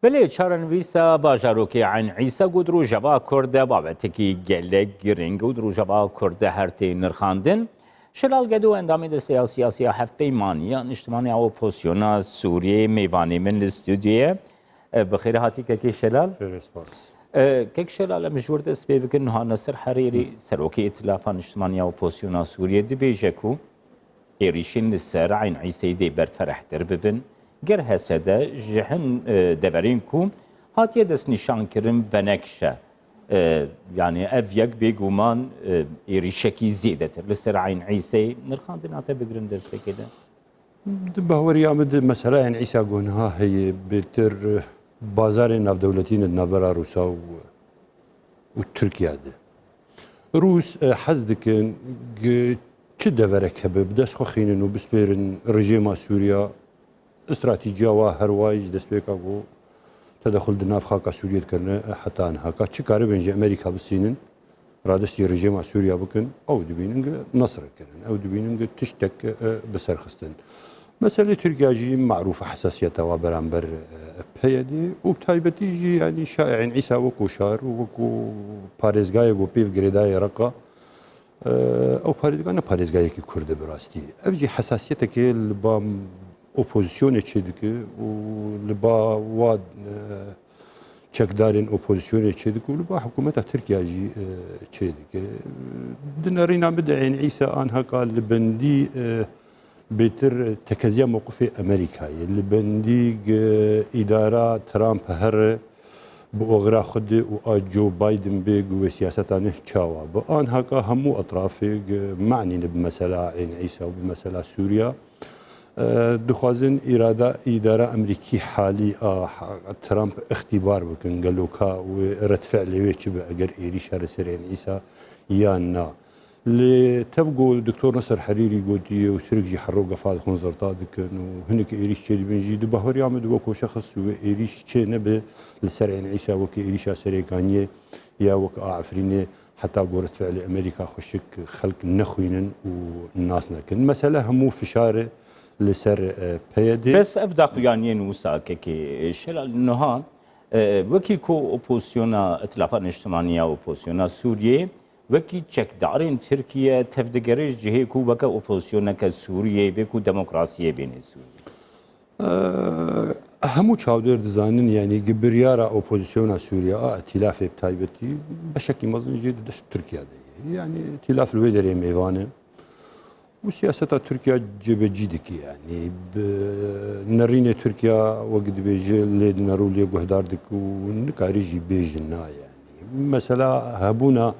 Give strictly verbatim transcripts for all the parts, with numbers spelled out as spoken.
Belê, çarenivîsa bajarokê Eyn Îsa ku di rojeva Kurd de babetekî gelek giring û di rojeva Kurd de her tê nirxandin. Şelal Gedo, endamê Desteya Siyasî ya Hevpeymaniya Niştimaniya Opozisyona Sûriyeyê, mêvanê min li stûdyoyê ye. E, bi xêr hatî kekê Şelal. Xêr spas. E, kek Şelal, em ji wir dest pê bikin. Niha Nasir Herêrî, serokê Îtilafa Niştimaniya Opozisyona Sûriyê, dibêje ku êrîşên li ser Eyn Îseyî dê berferehtir bibin. Ger H S D ji hin, e, deverên ku hatiye destnîşankirin venekş e, e, yanî ev yek bêguman, e, êrîşekî zêdetir li ser Eyn Îseyî. Nirxandina te bi girin destpêkê de? Di bahweriya min de mesela Eyn Îsa ku niha heye bêtir, e, bazarên navdewletî ne di navbera Rûsa û, û Tirkiye de. Rûs, e, hez dikin gi-, çi deverek hebe, bi dest xwe xînin û bispêrin rejêma Sûriya. Stratejiya wa her wa ji destpêka ku tedexul di nav xaka Sûriyê dikirine, e, heta niha ka çi karibin ji Amerîka bisînin, radestî rejêma Sûriya bikin, ew dibînin gi nasr kirin, ew dibînin gi tiştek, e, bi ser xistin. Meselê Tirkiya jî marûf e, hesasiyeta wa beramber, e, P Y D û bi taybetî jî, yanî şa-, Eyn Îsa wekû şar û wekû parêzgayek ku pêv girêdayê Reqa, e, ew parêzga ne parêzgayekî Kurd e bi rastî. Ev jî hesasiyetekê li ba opozisyonê çêdike û li ba wa, e, çekdarên opozisyonê çêdike û li ba hikûmeta Tirkiya jî, e, çêdike. Di nerîna min de Eyn Îsa anhaka li bendî, e, bêtir tekeziya mewqifê Amerîkayê, li bendî, e, îdara Trump here bi oxira xwe de û a Joe Biden bê, ku wê siyasetanê çawa bi anhaka hemû etrafê, e, manî ne bi mesela Eyn Îsa û bi mesela Sûriya. E, dixwazin îrada, îdara Amerîkî halî a Trump îxtîbar bikin, gelo ka wê redfe'lê wê çi be eger êrîş here ser Eyn Îsa yan na. Lê tev ku Doktor Nasir Herîrî gotiye û Tirk jî herro gefa dixwin zirta dikin û hinek êrîş çêdibin jî, di bahweriya min de weko şexs wê êrîş çê nebe li ser Eyn Îsa weke êrîşa Serêkaniyê ya weke a Efrînê, heta ku redfe'lê Amerîka xweşik xelk nexwînin û nas nekin. Mesele hemû fişar e li ser, e, P Y D. Bes ev daxuyaniyên wisa kekê Şelal niha, e, wekî ku opozisyona, Îtilafa Niştimaniya Opozisyona Sûriyê, wekî çekdarên Tirkiye tevdigere ji cihê ku weke opozisyoneke Sûriyeyê bê ku demokrasiyê bêne Sûriyê. Eee, hemû çavdêr dizanin, yanî gi biryara opozisyona Sûriye a Îtîlafê bi taybetî beşekî mezin jê di dest Tirkiye de ye. Yanî Îtîlaf li wê derê mêvan e. Û siyaseta Tirkiye cêbecî dike, yanî bi nerînê Tirkiye wek dibêje lê dineru lê guhdar dike û nikarî jî bêje na, yanî. Mesela hebûna,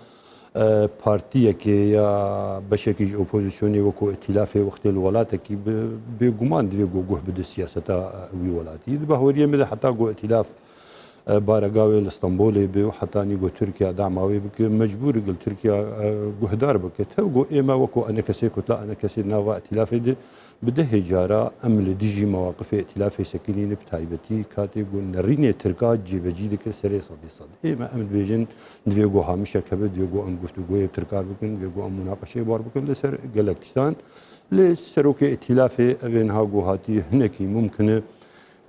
e, partiyekê ya beşekî ji opozisyonê wekû îtîlafê wextê li welatekî bi, bêguman divê ku guh bide siyaseta, e, wî welatî. Di bahweriyê min de heta ku îtîlaf, e, baregaha wê li Stenbolê be û hetanî ku Tirkiye dama wê bike, mecbûr e gel Tirkiye, e, guhdar bike. Tev ku ême wekû enekesê, kutla enekesê di nava îtîlafê de, bi dehê cara em li dijî mewaqifê îtîlafê sekinî ne, bi taybetî katê ku nerînê Tirka cêbecî dike serê sedî sed. Ême em dibêjin divê ku hamişek hebe, divê ku em guftûgoyê bi Tirka re bikin, divê ku em munaqeşeyê bi wan re bikin li ser gelek tiştan. Lê serokê îtîlafê, ev ê niha ku hatî hinekî mumkin e,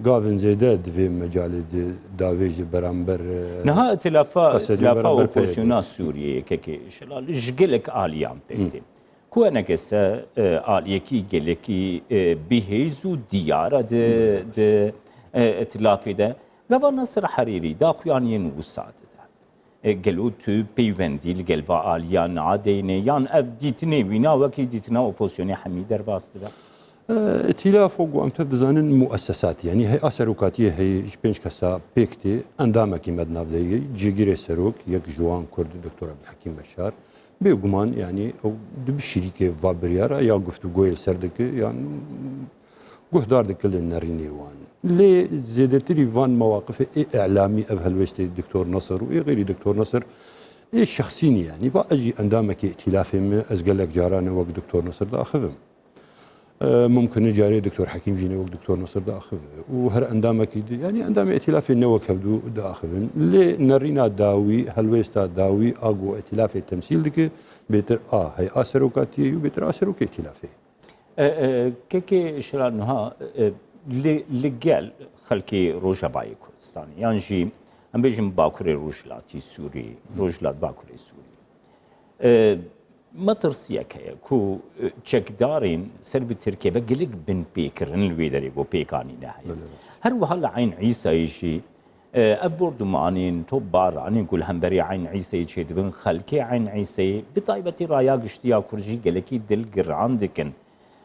gavên zêde di vê mecalê de davêje beramber, e, Niha îtîlafa, qesedê îtîlafa beramber opozisyona P Y D. Sûriyeyê kekê Şelal ji gelek aliyan pêk tê. Ku enekese, e, aliyekî gelekî, e, bihêz û diyar e di, di, e, îtîlafê de. Gava Nasir Herîrî daxuyaniyên wisa dide. E, gelo tu peywendî li gel va aliya nadeyne, yan ev dîtinê wîna wekî dîtina opozisyonê hemî derbas dibe? E, îtîlaf, wek em tev dizanin, muessesatî, yanî hey-, a serokatiyê heye ji pênc kesa pêk tê, endamekî me di nav de ye, cîgirê serok, yek ji wan Kurd, Doktor Ebdulhekîm Beşar. Bêguman, yanî ew dibe şirîkê va biryara, ya guftûgoyê li ser dike, yan guhdar dike li nerînê wan. Lê zêdetirî van mewaqifê ê îlamî, ev helwestê Doktor Nasir û ê xeyrî Doktor Nasir, ê şexsî ne, yanî va ez jî endamekî îtîlafê me, ez gelek caran e wek Doktor Nasir diaxivim. E, mumkin e carê Doktor Hekîm jî ne wek Doktor Nasir diaxive. Û her endamekî di, yanî endamê îtîlafê ne wek hevdû diaxivin. Lê nerîna dawî, helwêsta dawî a ku îtîlafê temsîl dike, bêtir a hey a serokatiyê û bêtir a serokê îtîlafê. E, e, kekê Şelal, niha, e, li, li gel xelkê Rojavayê Kurdistanê, yan jî em bêjin Bakurê Rojhilatî Sûrî, Rojhilat Bakurê Sûrî. E, metirsiyek heye ku, e, çekdarên ser bi Tirkiye ve gelek binpêkirin li wê derê ku pêkanîne heye. Belê, rast. Her wiha li Eyn Îsayê jî, e, ev bordumanên topbaranên ku li hemberî Eyn Îsayê çêdibin, xelkê Eyn Îsayê, bi taybetî raya giştî ya Kurd jî gelekî dilgiran dikin.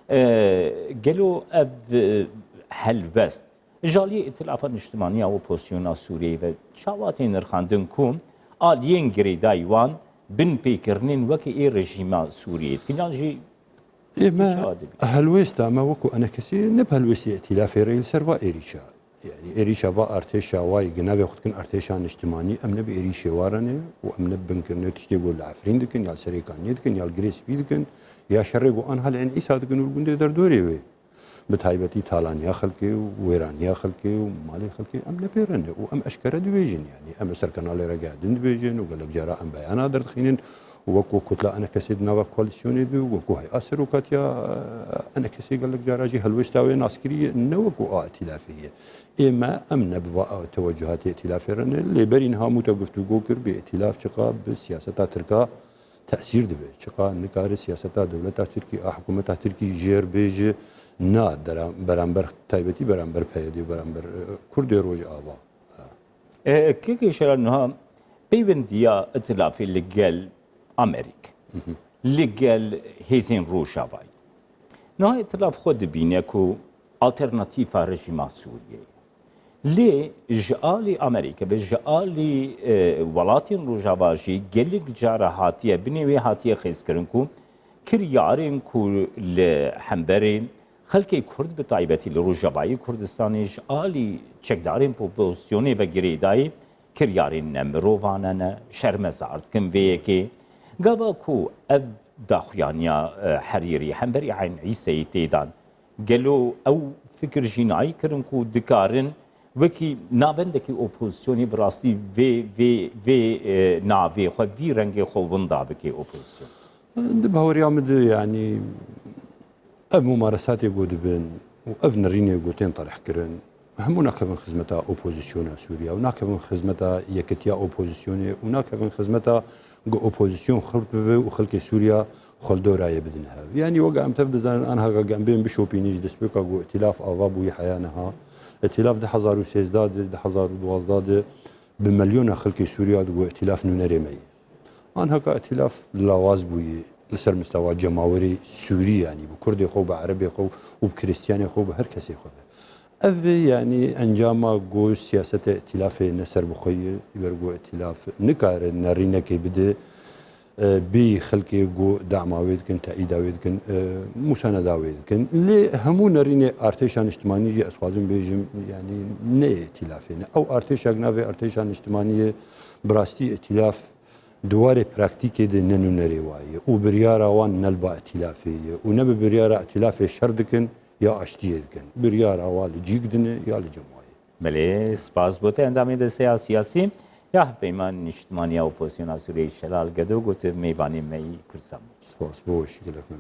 E, gelo ev, e, helwest ji aliyê Îtilafa Niştimanî ya Opozisyona Sûriyeyê ve çawa tê nirxandin ku aliyên girêdayî wan binpêkirinên wekî ê rejîma Sûriyeyê dikin yan jî Ê me çawa dibînin? Helwêsta me wekû enekesî ne bi helwêstê îtîlafê re li ser va êrîşa. Yanî êrîşa va artêşa wayî gi navê xwe dikin artêşa niştimanî, em ne bi êrîşê wa re ne û em ne bi binkirinê tiştê ku li Efrîn dikin ya li Serêkaniyê dikin ya li Girê Spî dikin ya şerê ku anha li Eyn Îsa dikin û li gundê derdorê wê. Bi taybetî talaniya xelkê û wêraniya xelkê û malê xelkê em ne pê re ne û em eşkere dibêjin, yanî em li ser kanalê re geh din dibêjin û gelek cara em beyana derdixînin û wek ku kutla enekesê di nava koalîsyonê de û wek ku hey'a serokatiya enekesê gelek cara jî helwêsta wê naskirî ye, ne wek ku a îtîlafê ye. Ê me em ne bi va tewecuhatê îtîlafê re ne, lê berî niha Mûte guftûgo kir, bê îtîlaf çiqa bi siyaseta Tirka tesîr dibe. Çiqa nikare siyaseta dewleta Tirkî, a hikûmeta Tirkî jêr bê ji na dera-, beramber, taybetî beramber P Y D û beramber, e, Kurdê Rojava. E, kekê Şelal, niha peywendiya îtilafê li gel Amerîk, li gel hêzên Rojavayê. Niha îtilaf xwe dibîne ku alternatîfa rejîma Sûriyeyê. Lê ji alî Amerîka ve ji alî, e, welatên Rojava jî gelek cara hatiye, binê wê hatiye xêzkirin ku kiryarên ku li hemberê xelkê Kurd bi taybetî li Rojavayê Kurdistanê ji alî çekdarên opozisyonê ve girêdayî kiryarên nemirovane ne, şermezar dikin vê yekê. Gava ku ev daxuyaniya, e, Herîrî hemberî Eyn Îseyê tê dan, gelo ew fikir jî nayê kirin ku dikarin wekî navendekî opozisyonê bi rastî vê, vê, vê, e, navê xwe, vî rengê xwe winda bike opozisyon? Di baweriya min de, yanî ev mumaresatê ku dibin û ev nerînê ku tên terhkirin, hemû nakevin xizmeta opozisyona Sûriya û nakevin xizmeta yekitiya opozisyonê û nakevin xizmeta ku opozisyon xurt bibe û xelkê Sûriya xwe li dorayê bidin hev. Yanî weke em tev dizanin, anha ge em bên bişopînin ji destpêka ku îtîlaf ava bûyî heya niha. Îtîlaf du hezar û sêzdeh de, du hezar û duwazdeh de bi milyona xelkê Sûriya digot îtîlaf nûnerê me ye. Anha ka îtîlaf lawaz bûyî li ser mistewa cemawerê Sûrî, yanî bi Kurdê xwe, bi Erebê xwe û bi Krîstiyanê xwe, bi her kesê xwe be. Ev vê, yanî encama ku siyaseta îtîlafê ne serbixwe ye, ji ber ku îtîlaf nikare nerînekê bide, e, bêyî xelkê ku dema wê dikin, teîda wê dikin, e, museneda wê dikin. Lê hemû nerînê artêşa niştimanî jî ez dixwazim bêjim, yanî ne yê îtîlafê ne. Ew artêşa navê artêşa niştimanî ye, bi rastî îtîlaf di warê praktîkê de ne nûnerê wa ye û biryara wan ne li ba îtîlafê ye û ne bi biryara îtîlafê şer dikin ya aştiyê dikin. Biryara wa li cîk din e ya li cem wa ye. Belê, spas bo te endamê desteya siyasî ya Hevpeyma Niştimanî ya Opozisyona Sûriyeyê Şelal Gedo ku tu mêvanê me yî Kurdistan bû. Spas bo weşî gelek me.